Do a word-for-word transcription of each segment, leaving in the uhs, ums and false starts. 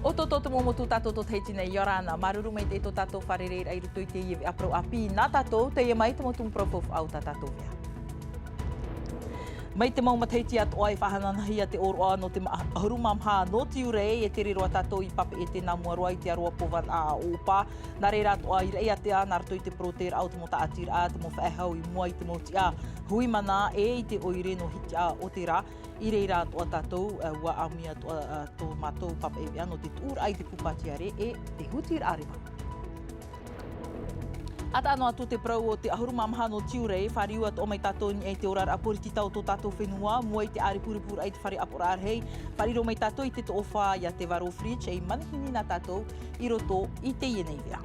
Tō tō te mau motu tātou tō Tahiti nei, ʻia ora na, māuruuru maitaʻi tō tātou fārereiraʻa i roto i teie veʻa parau ʻāpī nā tātou, teie mai te mau tumu parau faufaʻa o tā tātou veʻa. Mai te mau matahiti atoʻa e faʻahanahia te ʻōroʻa nō te ma-, ʻahuru mā maha nō Tiurai, e tere roa tātou i Papeʻete nā mua roa i te aroha pōvaraʻa ʻoʻopa. Nā reira atoʻa i Raʻiātea, nā roto i te poroteiraʻa o te mau tāʻatiraʻa, te mau faʻehau i mua i te mau tiʻa hui mana, e i te ʻoire nō Hitiʻa o te rā. I reira atoʻa tātou, ā, ʻua ʻāmui atoʻa, ā, tō mātou pāpaʻi veʻa nō te tuʻuraʻa i te pūpā tiare e te hutiraʻa reva. ʻA taʻa noa atu te parau o te ʻahuru mā maha nō Tiurai, fāriu atoʻa mai tātou i niʻa i te oraraʻa poritita o tō tātou fenua, mua i te ʻārepurepuraʻa i te fare ʻāpoʻoraʻa rahi, fāriu mai tātou i te toʻofa iā Te Varo Fritsch, ei manihini nā tātou i roto i teie nei veʻa.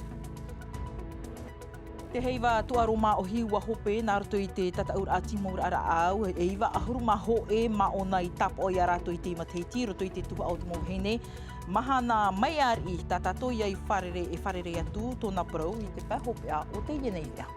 Te heiva tūʻaro māʻohi ʻua hope nā roto i te tataʻuraʻa tīmauraʻa rāʻau, e iva ʻahuru mā hōʻē māʻona i tāpaʻo iā rātou i teie matahiti, i roto i te tuhaʻa o te mau vahine. Mahana mai ariʻi, tā tātou ia i fārerei, e fārerei atu tōna parau i te pae hopeʻa o teie nei veʻa.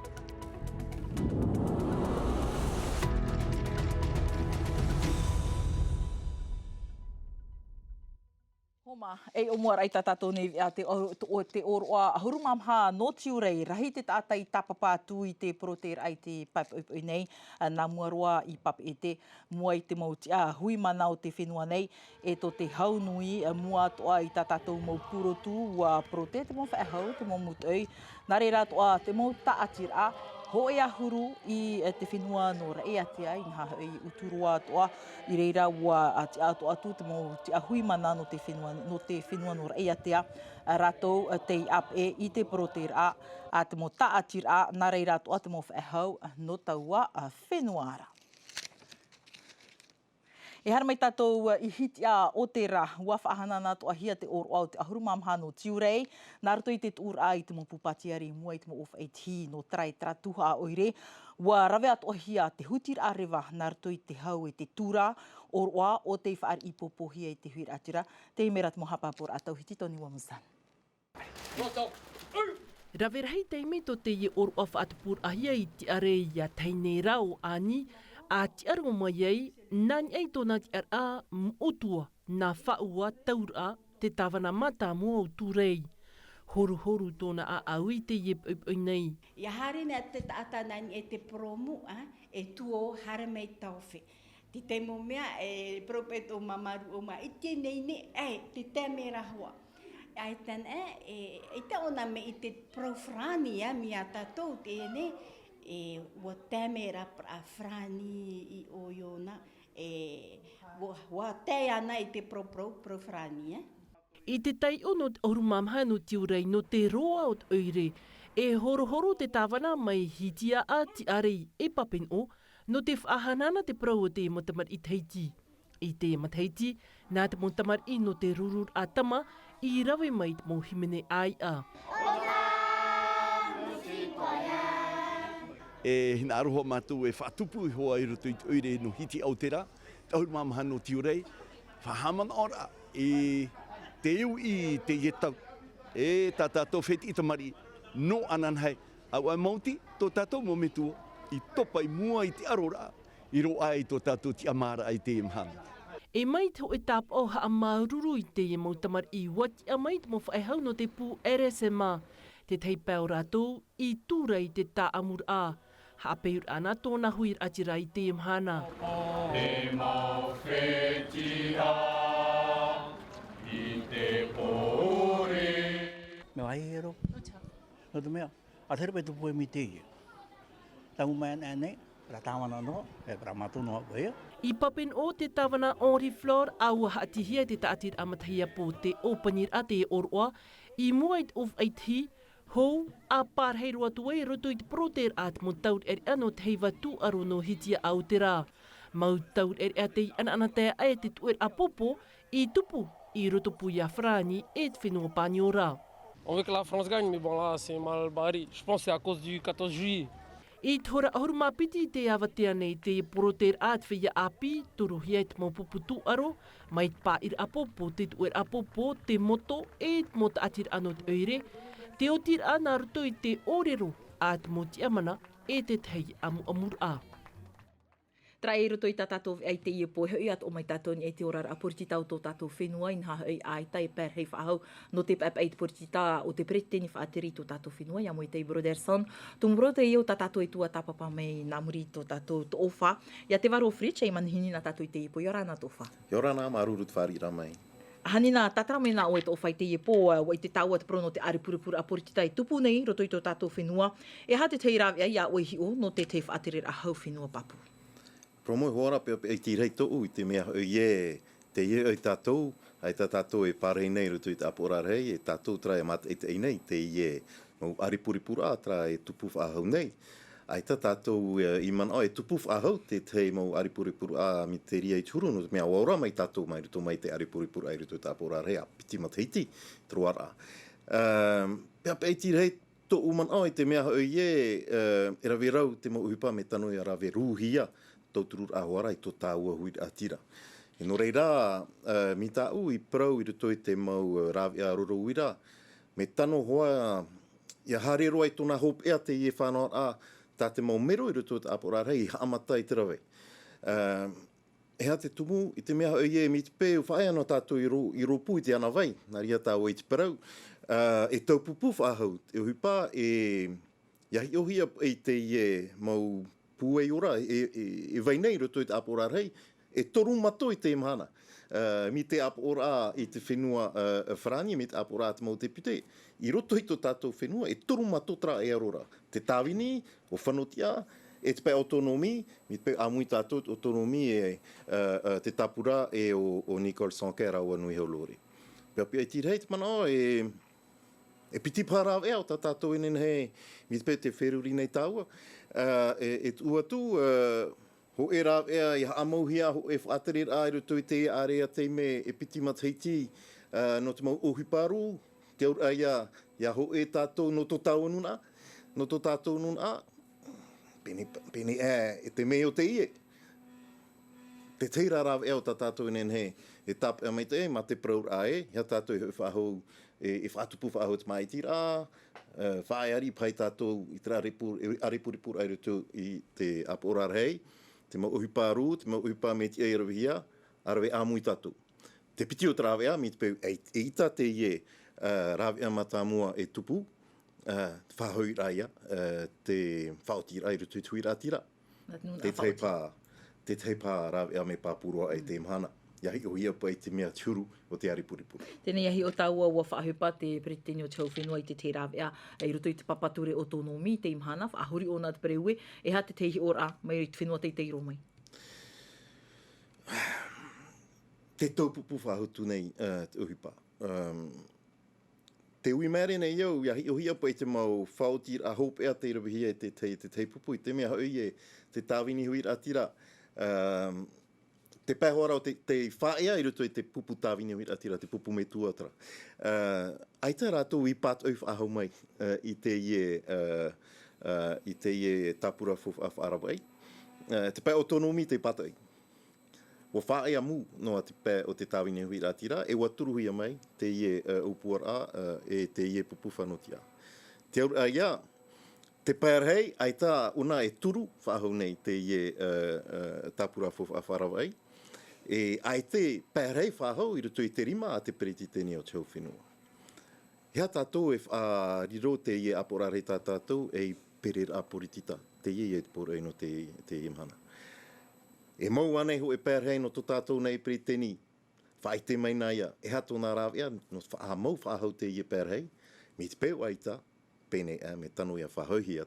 Homa, ei ʻōmuaraʻa i tā tātou nei veʻa, te ʻō-, te ʻō-, te ʻōroʻa ʻahuru mā maha nō Tiurai, rahi te taʻata i tāpapa atu i te poroteiraʻa i te pae poʻipoʻi nei, ā, nā mua roa i Papeʻete, mua i te mau tiʻa hui mana o te fenua nei, e tō te hau nui, ā, mua atoʻa i tā tātou mau purotu, ʻua porote te mau faʻehau, te mau mūtoʻi, nā reira atoʻa te mau tāʻatiraʻa, hōʻē ʻahuru i, ā, te fenua nō Raʻiātea, inaha hoʻi i utu roa atoʻa, i reira ʻua, ā, tiʻa atoʻa atu te mau tiʻa hui mana nō te fenua, nō te fenua nō Raʻiātea, ā, rātou, ā, tei ʻāpeʻe i te poroteiraʻa, ā, te mau tāʻatiraʻa, nā reira atoʻa te mau faʻehau, ā, nō taua, ā, fenua ra. E haere mai tātou, ā, i Hitiʻa o te rā, ʻua faʻahanahana atoʻahia te ʻōroʻa o te ʻahuru mā maha nō Tiurai, nā roto i te tuʻuraʻa i te mau pūpā tiare i mua i te mau ʻōfaʻi tihi nō Taraetara Tuhaʻa ʻOire, ʻua rave atoʻahia te hutiraʻa reva nā roto i te hau e te tura, ʻōroʻa ʻo tei fāriʻi pōpōhia i te huiraʻatira, teie mai rā te mau haʻapāpūraʻa tauhiti Tony Wamusan. Rave rahi taime tō teie ʻōroʻa faʻatupuraʻahia i Tiare iā Tainera ʻo Ani, ʻa tiʻaro mai ai, nā niʻa i tōna tiʻaraʻa moʻotua, nā Faʻua Tauraʻa, te tāvana mātāmua o Tiurai. Horuhoru tōna ʻāʻau i teie poʻipoʻi nei. ʻIa haere nei te taʻata nā niʻa i te poromu, ā, e tuō haere mai taofe. Te tahi mau mea, e, parau paʻi tō māmā Ruʻoma, i teie nei, e, te taime ra hoʻi. ʻAita na, e, ʻaita ʻōna mea i te parau farāni, ā, mai iā tātou, teie nei, e, ʻua taime ra parau farāni i ʻō iāna, e, ʻua, ʻua tae ana i te parau, parau, parau farāni, ā. I te taiʻo nō te ʻahuru mā maha nō Tiurai nō te roa o te ʻoire, e horohoro te tāvana mai Hitiʻa, Tiare e Papenoʻo, nō te faʻahanahana te parau o te mau tamariʻi Tahiti. I te matahiti, nā te mau tamariʻi nō te Rururaʻa Tama i rave mai te mau hīmene ʻāiʻa. E hinaʻaro hoʻi mātou e faʻatupu iho ā i roto i te ʻoire nō Hitiʻa o te rā, te ʻahuru mā maha nō Tiurai, faʻahaʻamanaʻo ra i te uʻi i teie tau. E tā tātou fētiʻi tamariʻi, nō ananahi, ʻauaʻe maoti tō tātou mau metua i topa i mua i te ʻaroraʻa, i roaʻa i tō tātou tiʻamāraʻa i teie mahana. E mai te hōʻē tāpaʻo haʻamāuruuru i teie mau tamariʻi ʻua tiʻa mai te mau faʻehau nō te pū R S M A, te tahi pae o rātou i tura i te tāʻamuraʻa. Haʻapeuraʻa na tōna huiraʻatira i teie mahana. E mau fētiʻa i te pōuri. Mea vāhi ero. Nō te mea, ʻa te here paʻi te poemi teie. Tamu mai ana nei, ra tāvana noa, e ra mātou noa koe. I Papenoʻo te tāvana Henri Flore, ʻa ʻua haʻatihia te tāʻatiraʻa matahiti pō te ʻōpaniraʻa te ʻōroʻa, i mua i te ʻōfaʻi tihi, hou, ʻa pārahi roa atu ai i roto i te poroteiraʻa te mau taureʻareʻa nō te heiva tūʻaro nō Hitiʻa o te rā. Mau taureʻareʻa tei ʻanaʻanatae aʻe te tuʻeraʻa pōpō, i tupu i roto pū iā Farāni e te fenua Pāniora. On veut que la France gagne, mais bon, là, c'est mal barré. Je pense que c'est à cause du quatorze juillet. I te hora ʻahuru mā piti i te avatea nei te poroteiraʻa te feiā ʻāpī, torohia e te mau pupu tūʻaro, mai te pāʻiraʻa pōpō, te tuʻeraʻa pōpō, te moto, e te mau tāʻatiraʻa nō te ʻoire, te otiraʻa nā roto i te ʻōrero a te mau tiʻamana, e te tahi ʻamuʻamuraʻa. Terā i roto i tā tātou veʻa i teie pō, e hoʻi atoʻa mai tātou i niʻa i te oraraʻa poritita o tō tātou fenua, inaha hoʻi ʻaita e parahi faʻahou nō te paʻepaʻe i te poritita o te peretiteni faʻatere i tō tātou fenua, ʻia Moetai Brotherson. Tumu parau teie o tā tātou e tuatāpapa mai nā muri i tō tātou toʻofa. ʻIa Te Varo Fritsch, e manihini na tātou i teie pō, ʻia ora na toʻofa. ʻIa ora na, māuruuru i te fāriʻiraʻa mai. ʻAhani nā, tātara mai nā ʻoe toʻofa i teie pō, ā, ʻua ʻite tāua te parau nō te ʻaripuripuraʻa poritita e tupu nei i roto i tō tātou fenua. E aha te tahi rāveʻa ʻia ʻoe i hiʻo nō te tahi faʻatereraʻa hau fenua pāpū? Parau mau hoʻi ra, peʻapeʻa i te rahi tōʻu i te mea hoʻi ē, teie hoʻi tātou, ʻaita tātou e parahi nei i roto i te ʻāpoʻoraʻa rahi, e tātou terā e mātaʻitaʻi nei i teie mau ʻaripuripuraʻa terā e tupu faʻahou nei. ʻAita tātou, e, i manaʻo e tupu faʻahou te tahi mau ʻaripuripuraʻa mai te reira i te huru, nō te mea ʻua ora mai tātou mai roto mai te ʻaripuripuraʻa i roto i te ʻāpoʻoraʻa rahi, ʻa piti matahiti te roaraʻa. Ehm, peʻapeʻa i te rahi tōʻu manaʻo i te mea hoʻi ē, e, e rave rau te mau ʻohipa mea tano ʻia rave rūhia, tautururaʻa hoʻi ra i tō tāua huiraʻatira. E nō reira, e, mai tāʻu i parau i roto i te mau, e, rāveʻa roro uira, mea tano hoʻi ʻia haere roa i tōna hopeʻa teie faʻanahoraʻa tā te mau mero i roto i te ʻāpoʻoraʻa rahi i haʻamata i te rave. E, e aha te tumu, i te mea hoʻi ē, mai te peu faʻaea noa tātou i rō-, i rōpū i te anavai, nā reira tāua i te parau, e, e taupupū faʻahou te ʻohipa, e, ʻia hiʻohia paʻi teie mau pūai ora, e, e, e vai nei i roto i te ʻāpoʻoraʻa rahi, e toru mato i te mahana. E, mai te ʻāpoʻoraʻa i te fenua, e, Farāni, mai te ʻāpoʻoraʻa a te mau tēpite, i roto i tō tātou fenua, e toru mato terā e aro ra. Te tāvini, ʻo Fanotiʻa, e te pae autonomie, mai te peu ʻāmui tātou te autonomie, e, e, e, te tāpura e ʻo, ʻo Nicole Sanquer rāua nui hau lore. Peʻapeʻa i te rahi te manaʻo, e, e piti paha rāveʻa o tā tātou e nehenehe, mai te peu tē feruri nei tāua, e, e, e tuʻu atu, e, hōʻē rāveʻa ʻia haʻamauhia, hōʻē faʻatereraʻa i roto i te ārea taime e piti matahiti, e, nō te mau ʻohipa rū, te auraʻa ïa, ʻia hōʻē tātou nō tō tāua nūnaʻa, nō tō tātou nūnaʻa, pēnei, pēnei, e, e te mea o teie. Te tahi rā rāveʻa o tā tātou e nehenehe e tāpeʻa maitaʻi, mā te parauraʻa ē, ʻeiaha tātou e hoʻi faʻahou, e, e faʻatupu faʻahou te māʻitiraʻa, e, faʻaea riʻi paha ia tātou i terā ʻaripuri-, e, ʻaripuripuraʻa i roto i te ʻāpoʻoraʻa rahi, te mau ʻohipa rū, te mau ʻohipa mea tiʻa ʻia ravehia, ʻa rave ʻāmui tātou. Te piti o te rāveʻa, mai te peu, e, eʻita teie, e, rāveʻa mātāmua e tupu, e, te faʻahouraʻa ïa, e, te faʻaotiraʻa i roto i te huiraʻatira. Nā te nūnaʻa faʻaoti. Te tahi paha, te tahi paha rāveʻa mea pāpū roa aʻe i teie mahana. ʻIa hiʻohia paʻi te mea te huru o te ʻaripuripura. Teie nei, ʻia hiʻo tāua, ʻua faʻaʻohipa te peretiteni o te hau fenua i te tahi rāveʻa, e, i roto i te papa ture autonomie i teie mahana, faʻahori ʻōna te pereue, e aha te tahi hiʻoraʻa mai i te fenua teitei roa mai. Te taupupū faʻahou atu nei, e, te ʻohipa. Ehm, tē ui maere nei au, ʻia hiʻohia paʻi te mau faʻaotiraʻa hopeʻa tei ravehia e te, te, te, te pupu, i te mea hoʻi ē, te tāvini huiraʻatira, ehm, te pae hoʻi ra o te, te faʻaea i roto i te pupu tāvini huiraʻatira, te pupu metua terā. E, ʻaita rātou i pātoʻi faʻahou mai, e, i teie, e, e, i teie tāpura faufaʻa faʻaravaʻi. E, te pae autonomie tei pātoʻi. ʻUa faʻaea mū noa te pae o te tāvini huiraʻatira, e ʻua turuhia mai teie, e, ʻōpuaraʻa, e, e teie pupu Fanotiʻa. Te auraʻa ïa, te pae rahi, ʻaita ʻōna e turu faʻahou nei teie, e, e, tāpura faufaʻa faʻaravaʻi. E ʻaita e pae rahi faʻahou i roto i te rima a te peretiteni o te hau fenua. ʻEiaha tātou e faʻariro teie ʻāpoʻoraʻa rahi tā tātou ei pereraʻa poritita, teie ïa te poroʻi nō te, teie mahana. E mau ānei hōʻē pae rahi nō tō tātou nei peretiteni, faʻaʻite mai na ïa, e aha tōna rāveʻa, nō te faʻahaʻamau faʻahou teie pae rahi, mai te peu ʻaita, pēnei aʻe, mea tano ʻia faʻahoʻihia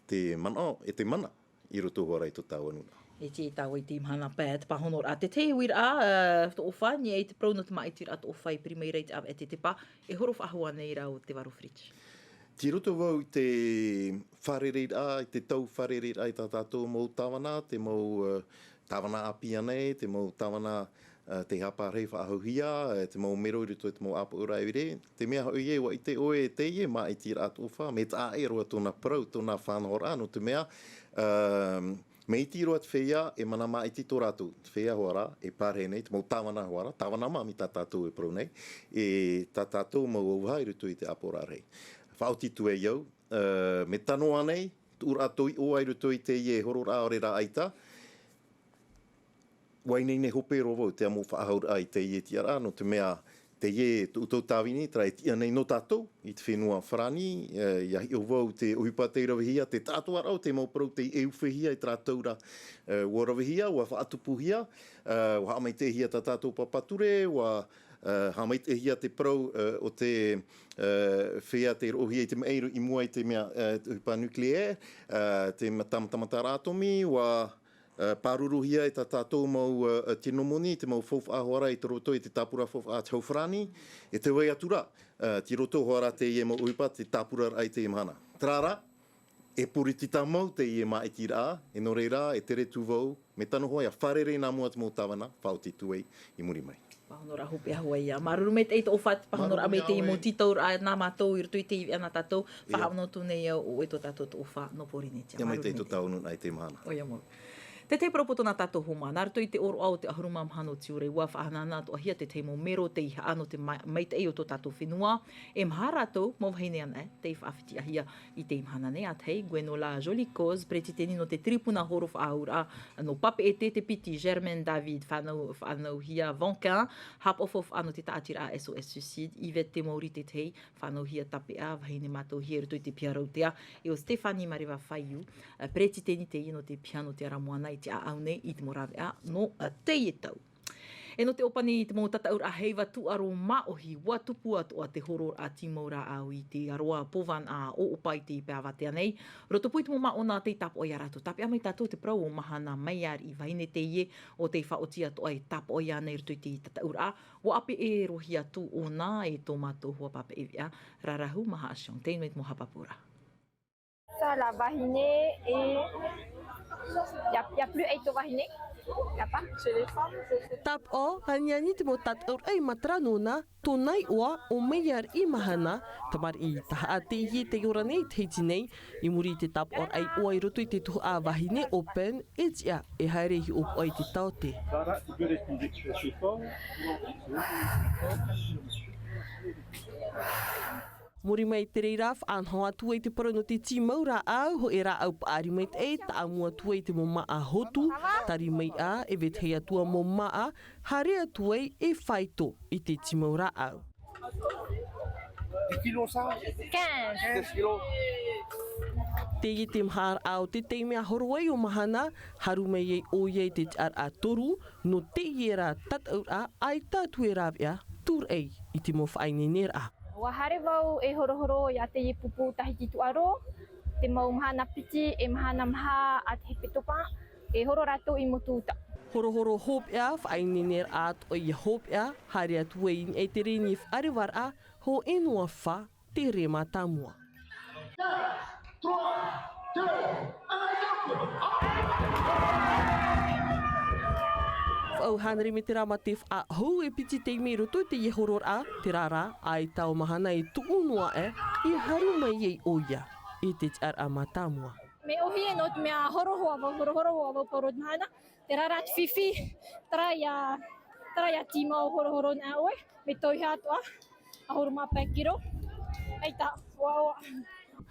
te manaʻo, e te mana, i roto hoʻi ra i tō tāua nūnaʻa. E tīaʻi tāua i teie mahana pae, te pāhonoraʻa, te tahi uiraʻa, e, toʻofa, i niʻa i te parau nō te māʻitiraʻa toʻofa i Primeira i te ʻāvaʻe tetepa, e horo faʻahou ānei rā ʻo Te Varo Fritsch? Tei roto vau i te fārereiraʻa, i te tau fārereiraʻa i tā tātou mau tāvana, te mau, e, tāvana ʻāpī ānei, te mau tāvana, e, tei hāparahi faʻahouhia, e, te mau mero i roto i te mau ʻāpoʻoraʻa ʻāpī. Te mea hoʻi ē, ʻua ʻite ʻoe, teie māʻitiraʻa toʻofa, mea taʻa ʻē roa tōna parau, tōna faʻanahoraʻa, nō te mea, e, mea iti roa te feiā, e mana māʻiti tō rātou, te feiā hoʻi ra, e pārahi nei, te mau tāvana hoʻi ra, tāvana mā mai tā tātou e parau nei, e tā tātou mau auaha i roto i te ʻāpoʻoraʻa rahi. Faʻaoti atu ai au, e, mea tano ānei, tuʻuraʻa tōiʻo i roto i teie hororaʻa ʻaore rā ʻaita, Ua ineine hope roa vau te mau faʻahouraʻa i teie tiʻaraʻa, nō te mea teie tō tātou tāvini, terā e tiʻa nei nō tātou i te fenua Farāni, e, ʻia hiʻo vau te ʻohipa tei ravehia, te taʻatoʻaraʻa o te mau parau tei ʻeufehia e terā tau ra, e, ua ravehia, ua faʻatupuhia, e, ua haʻamaitaʻihia tā tātou papa ture, ua, e, haʻamaitaʻihia te parau, e, o te, e, feiā tei roʻohia i te maʻi i mua i te mea, e, te ʻohipa nucléaire, e, te ma-, tāmatamataraʻa atomi, ua, e, pāruruhia e tā tātou mau, e, e, tino moni, te mau faufaʻa hoʻi ra i te roto i te tāpura faufaʻa a te hau Farāni, e te vai atu ra, e, tei roto hoʻi ra teie mau ʻohipa, te tāpuraraʻa i teie mahana. Terā rā, e puriti tāmau teie māʻitiraʻa, e nō reira, e tere atu vau, mea tano hoʻi ʻia fārerei nā mua te mau tāvana, faʻaoti atu ai i muri mai. Pāhonoraʻa hopeʻa hoʻi ia. Māuruuru maitaʻi tō ʻofa, pāhonoraʻa maitaʻi i te mau tītauraʻa nā mātou i roto i te ivi a nā tātou, faʻahaʻamanaʻo atu nei au ʻoe tō tātou tō ʻofa nō Pōrīnetia. ʻIa maitaʻi tō tāua nūnaʻa i teie mahana. ʻOia mau. Te tahi parau poto nā tātou hōmā, nā roto i te ʻōroʻa o te ʻahuru mā maha nō Tiurai, ua faʻahanahana atoʻahia te tahi mau mero tei haʻa nō te ma-, maitaʻi o tō tātou fenua, e maha rātou mau vahine anaʻe, tei faʻafitiʻahia i teie mahana nei, ʻa tahi, Gwenola Jolicose, peretiteni nō te tiripuna horo faʻaauraʻa nō Papeʻete te Piti, Germaine David, fānau, fānauhia Vanquin, haʻapaʻo faufaʻa nō te taʻatiraʻa S O S Suicide, Yvette Te Mauri te tahi, fānauhia Tapeʻa, vahine mātauhia i roto i te piha rautea, e ʻo Stéphanie Mareva Fayou, ā, peretiteni teie nō te piha nō te ara moana i te ʻāʻau nei i te mau rāveʻa nō, ā, teie tau. E nō te ʻōpani i te mau tataʻuraʻa heiva tūʻaro māʻohi, ua tupu atoʻa te hororaʻa tīmau rāʻau i te aroā pōvanaʻa ʻoʻopa i te pae avatea nei. Rotopū i te mau māʻona tei tāpaʻo ia rātou. Tāpeʻa mai tātou te parau o Mahana Maiariʻi, vahine teie ʻo tei faʻaoti atoʻa e tāpaʻo ia ānei i roto i te tataʻuraʻa. Ua ʻāpeʻe roa hia atu ʻōna e tō mātou hoa pāpaʻi veʻa, Rarahu Mahachiong, teie nei te mau haʻapāpūraʻa. Ça, la vahine et il y a, il y a plus eight vahine. Il y a pas. Chez les femmes, c'est Tāpaʻo aniani te mau tataʻuraʻa i matara nōna, tōna iʻoa ʻo Maiariʻi Mahana, tamariʻi tahaʻa teie tei ora nei i te hiti nei, i muri i te tāpaʻoraʻa iʻoa i roto i te tuhaʻa Vahine Open, e tiʻa e haere i hiʻopoʻa i te taote. Muri mai te reira, faʻanaho atu ai te parau nō te tīmau rāʻau, hōʻē rāʻau paʻari maitaʻi, taʻamu atu ai te mau māʻa hotu, tari mai ā, e vetahi atu ā mau māʻa, haere atu ai e faito i te tīmau rāʻau. Quinze. Teie te maharaʻa o te taime a horo ai ʻo Mahana, haru mai ai ʻoia i te tiʻaraʻa toru, nō teie rā tataʻuraʻa, ʻaita atu e rāveʻa, tūraʻi i te mau faʻaineineraʻa. ʻUa haere vau e horohoro ia teie pupu Tahiti tūʻaro, te mau mahana piti e mahana maha a te hepetoma, e horo rātou i Motu Uta. Horohoro hopeʻa, faʻaineineraʻa atoʻa ia hopeʻa, haere atu ai i niʻa i te reni faʻarevaraʻa, hōʻē noa fā, tere mātāmua. Faʻahou hānere metera mā te faʻahou e piti taime i roto i teie hororaʻa, terā rā, ʻaita ʻo Mahana e tuʻu noa aʻe, e haru mai ai ʻoia i te tiʻaraʻa mātāmua. Mea ʻōhie nō te mea horohoro vau, horohoro vau pauroa mahana, terā rā te fifi, terā ia, terā ia tīmau horohoro nā ʻoe, mea tauiha atoʻa, ʻahuru mā pae kiro, ʻaita, ʻoaʻoa.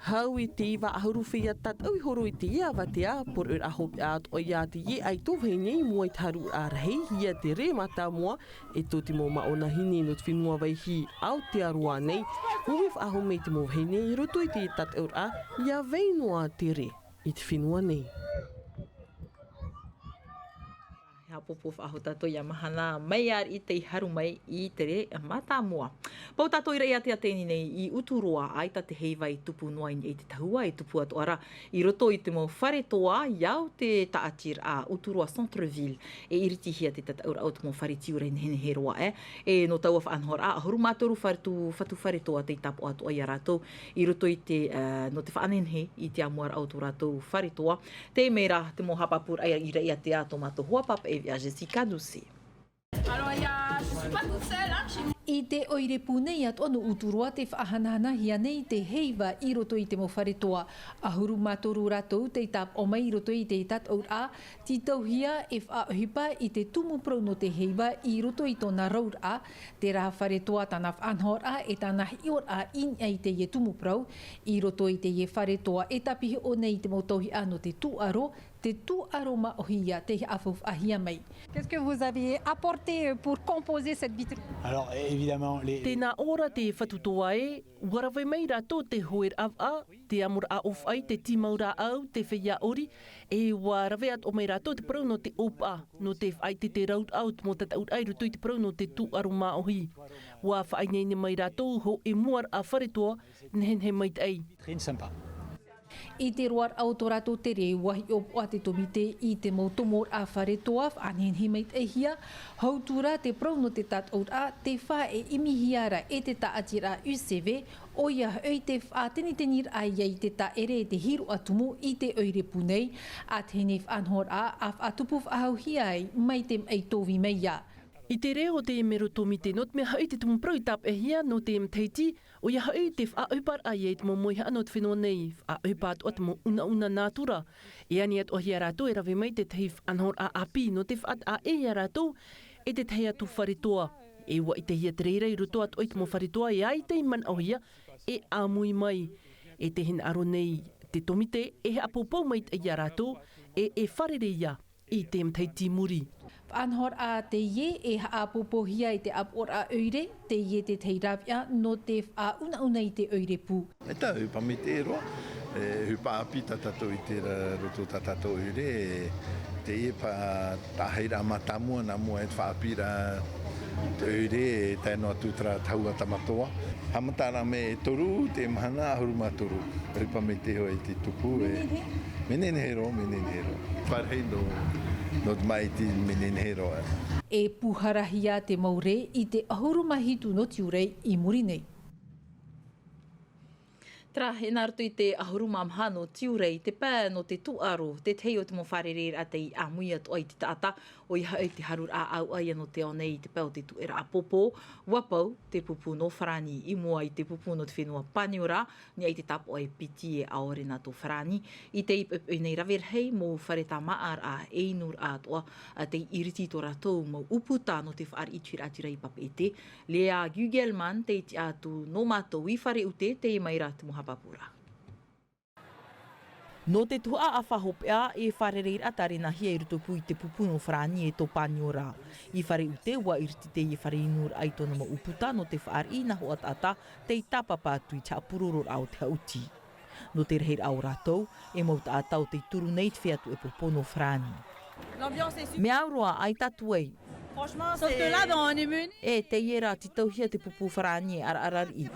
Hau i te iva ʻahuru feiā tataʻu i horo i teie avatea, poroʻi rā hopeʻa atoʻa ia teie ʻaito vahine i mua i te haruʻaraʻa rahi, ia tere mātāmua, e tō te mau māʻona hine nō te fenua Vaihi Aotearoa nei, ʻua faʻahou mai te mau vahine i roto i te tataʻuraʻa, ia vai noa tere i te fenua nei. E haʻapōpō faʻahou tātou ia Mahana Maiariʻi tei haru mai i tere mātāmua. Pau tātou i Raʻiātea teie nei i Uturoa, ʻaita te heiva i tupu noa i niʻa i te tahua, e tupu atoʻa rā i roto i te mau fare toa, i au te taʻatiraʻa Uturoa Centre-Ville, e iritihia te tataʻuraʻa o te mau fare tiurai nehenehe roa aʻe, e nō taua faʻanahoraʻa, ʻahuru mā toru fare tū, fatu fare toa tei tāpaʻo atoʻa ia rātou, i roto i te, ā, nō te faʻanehenehe i te ʻāmuaraʻa o tō rātou fare toa. Teie rā, te mau haʻapāpūraʻa i Raʻiātea tō mātou hoa pāpaʻi veʻa Jessica Doucet. Alors, il y a, je suis pas toute seule, hein, chez nous. I te ʻoire pū nei atoʻa nō Uturoa tē faʻahanahanahia nei te heiva i roto i te mau fare toa. ʻAhuru mā toru rātou tei tāpaʻo mai i roto i te tataʻuraʻa, tītauhia e faʻaʻohipa i te tumu parau nō te heiva i roto i tōna rauraʻa, terā fare toa tāna faʻanahoraʻa e tāna hiʻoraʻa i niʻa i teie tumu parau, i roto i teie fare toa e tāpiʻi nei te mau tauihaʻa nō te tūʻaro, Te tūʻaro māʻohi ia tei haʻafaufaʻahia mai. Qu'est-ce que vous avez apporté pour composer cette vitrine ? Alors, évidemment, les... Tēnā ʻō ra te fatu toa ē, ʻua rave mai rātou te hoeraʻa vaʻa, te amoraʻa ʻōfaʻi, te tīmau rāʻau, te feiā ʻori, e ʻua rave atoʻa mai rātou te parau nō te ʻōpaʻa, nō te faʻaʻite te rauraʻa o te mau tataʻuraʻa i roto i te parau nō te tūʻaro māʻohi. ʻUa faʻaineine mai rātou hōʻē muaraʻa fare toa, nehenehe maitaʻi. Vitrine sympa. I te roaraʻa o tō rātou tere, ʻua hiʻopoʻa te tōmite i te mau tomoraʻa fare toa faʻanehenehe maitaʻihia, hau atu ra te parau nō te tataʻuraʻa, te fā e ʻimihia ra e te tāʻatiraʻa U C V, ʻoia hoʻi te faʻateniteniraʻa ia i te tāʻere e te hīroʻa tumu i te ʻoire pū nei, ā teie nei faʻanahoraʻa, ʻa faʻatupu faʻahouhia ai mai te maʻi tōvī mai ia. I te reo o te mero tōmite, nō te mea hoʻi te tumu parau i tāpaʻohia nō te matahiti, ʻoia hoʻi te faʻaʻohiparaʻa ia i te mau mauhaʻa nō te fenua nei, faʻaʻohipa atoʻa te mau unauna nātura, e ani atoʻa hia rātou e rave mai te tahi faʻanahoraʻa ʻāpī nō te faʻataʻa ē ia rātou, e te tahi atu fare toa. E ʻua ʻitehia te reira i roto atoʻa i te mau fare toa, e ʻaita i manaʻohia, e ʻāmui mai. E te hinaʻaro nei te tōmite, e haʻapoupou maitaʻi ia rātou, e, e fārerei ia i te matahiti i muri. Faʻanahoraʻa teie e haʻapoupouhia i te ʻāpoʻoraʻa ʻoire, teie te tahi rāveʻa nō te faʻaunauna i te ʻoire pū. E tā, ʻohipa maitaʻi roa, e, ʻohipa ʻāpī tā tātou i te ra-, roto tā tātou ʻoire, e, teie pa-, tāhairaʻa mātāmua, nā mua e te faʻaʻāpīraʻa te ʻoire, e tae noa atu terā tahua tāmātoa. Haʻamata ra mea e toru, te mahana, ʻahuru mā toru. ʻOhipa maitaʻi hoʻi te tupu, e. Mea nehenehe roa, mea nehenehe roa. Pārahi nō, nō te māʻiti mea nehenehe roa. E pūharahia te mau rē i te ʻahuru mā hitu nō Tiurai i muri nei. Terā, e nā roto i te ʻahuru mā maha nō Tiurai, te pae nō te tūʻaro, te tahi o te mau fārereiraʻa tei ʻāmui atoʻa i te taʻata, ʻoia hoʻi te haruraʻa ʻāuʻa ia nō te ao nei i te pae o te tuʻeraʻa pōpō, ʻua pau te pupu nō Farāni i mua i te pupu nō te fenua Paniora, Niʻa i te tāpaʻo e piti e ʻaore nā tō Farāni, i teie poʻipoʻi nei rave rahi mau fare tāmāʻaraʻa e inuraʻa atoʻa, ā, tei iriti tō rātou mau ʻūputa nō te fāriʻi tuiraʻatira i Papeʻete, Lea Gugelman, tei tiʻa atu nō mātou i Fare ʻUte, teie mai rā te mau haʻapāpūraʻa. Nō te tuhaʻa ʻāfa hopeʻa, e fārereiraʻa tārenahia i roto pū i te pupu nō Farāni e tō Paniora. I Fare ʻUte, ʻua iriti teie fare inuraʻa i tōna mau ʻūputa nō te fāriʻi i nā hoʻa taʻata, tei tāpapa atu i te haʻapurororaʻa o te haʻuti. Nō te rahiraʻa o rātou, e mau taʻata ʻo tei turu nei i te feiā tuʻepopo nō Farāni. Mea au roa, ʻaita atu ai. Sauf que là, dans les menus, e, teie rā, tītauhia te pupu Farāni e ʻaraʻara riʻi.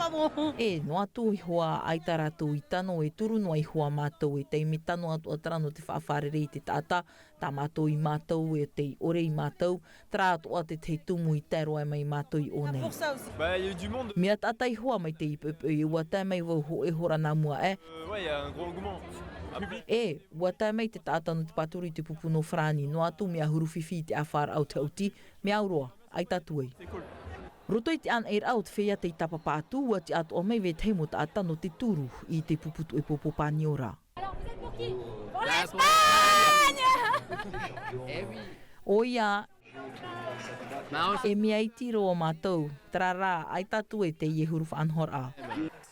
E, noa atu ihoā, ʻaita rātou i tano, e turu noa ihoā mātou, e taime tano atoʻa terā nō te faʻafārerei i te taʻata, tā mātou i mātau, e tei ʻore i mātau, terā atoʻa te tahi tumu i tae roa mai mātou i ʻō nei. Mea taʻata ihoā mai teie poʻipoʻi, ʻua tae mai vau hōʻē hora nā mua aʻe. E, ʻua tae mai te taʻata nō te pāturu i te pupu nō Farāni, noa atu mea huru fifi i te ʻāfaraʻa o te haʻuti, mea au roa, ʻaita atu ai. Roto i te ʻānaʻiraʻa o te feiā tei tāpapa atu, ʻua tiʻa atoʻa mai vetahi mau taʻata nō te turu i te pupu tuʻepopo Paniora. Alors, vous êtes pour qui ? Pour l'Espagne ! ʻOia, e mea iti roa mātou, terā rā, ʻaita atu ai teie huru faʻanahoraʻa.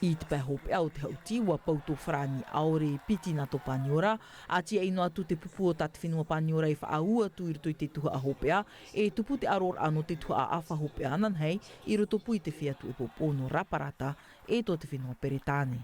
I te pae hopeʻa o te haʻuti, ʻua pau tō Farāni, ʻaore e piti nā tō Paniora, ʻa tiaʻi noa atu te pupu o tā te fenua Paniora e faʻaū atu i roto i te tuhaʻa hopeʻa, e tupu te ʻaroraʻa nō te tuhaʻa ʻāfa hopeʻa ananahi, i roto pū i te feiā tuʻepopo nō Raparata, e tō te fenua Peretāne.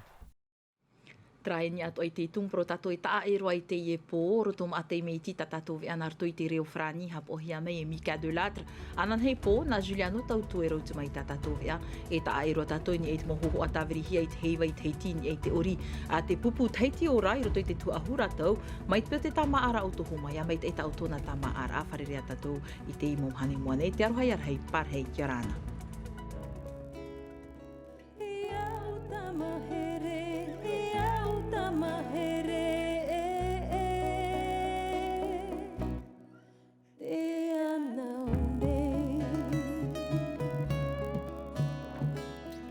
Terā e niʻa atoʻa i te tumu parau tātou e taʻa ʻē roa i teie pō, roto maʻa teie mea iti tā tātou veʻa nā roto i te reo Farāni, haʻapaʻohia mai e Mika Delattre. Ananahi pō, nā Juliano Tautu e rauti mai tā tātou veʻa, e taʻa ʻē roa tātou i niʻa i te mau hōhoʻa tāvirihia i te heiva i Tahiti, i niʻa i te ʻori a te pupu Tahiti Ora i roto i te tuhaʻa huru tau, mai te peu o te tāmāʻaraʻa o Tohomā, ʻia maitaʻi tā ʻoutou nā tāmāʻaraʻa, fārerei ā tātou i teie mau mahana i mua nei, te aroha ia rahi, pārahi, kia ora na. E au tamahere, e au tamahere, e, e. Te ana nei.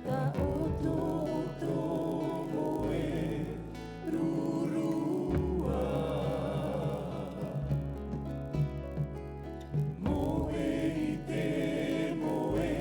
Ka ʻoto, ʻoto, moe, rurua. Moe i te moe,